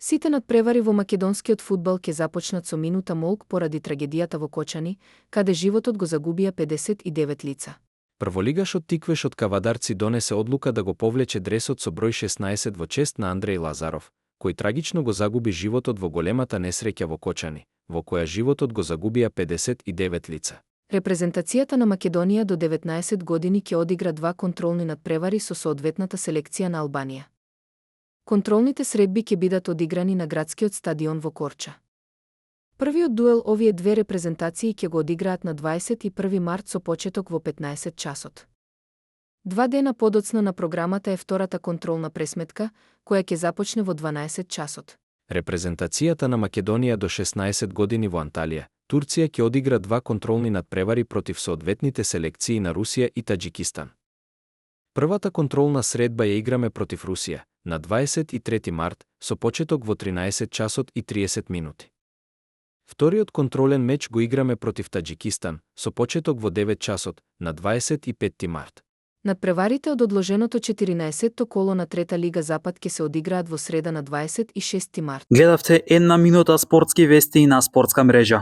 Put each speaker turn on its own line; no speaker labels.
Сите надпревари во македонскиот фудбал ќе започнат со минута молк поради трагедијата во Кочани, каде животот го загубија 59 лица.
Прволигашот Тиквеш од Кавадарци донесе одлука да го повлече дресот со број 16 во чест на Андреј Лазаров, кој трагично го загуби животот во големата несреќа во Кочани, во која животот го загубија 59 лица.
Репрезентацијата на Македонија до 19 години ќе одигра 2 контролни надпревари со соодветната селекција на Албанија. Контролните средби ќе бидат одиграни на градскиот стадион во Корча. Првиот дуел овие две репрезентации ќе го одиграат на 21 март со почеток во 15 часот. 2 дена подоцна на програмата е втората контролна пресметка, која ќе започне во 12 часот.
Репрезентацијата на Македонија до 16 години во Анталија, Турција ќе одигра 2 контролни надпревари против соодветните селекции на Русија и Таџикистан. Првата контролна средба ја играме против Русија на 23 март со почеток во 13 часот и 30 минути. Вториот контролен меч го играме против Таџикистан со почеток во 9 часот на 25 март.
Надпреварите од одложеното 14-то коло на Трета лига Запад ќе се одиграат во среда на 26 март.
Гледавте една минута спортски вести на спортска мрежа.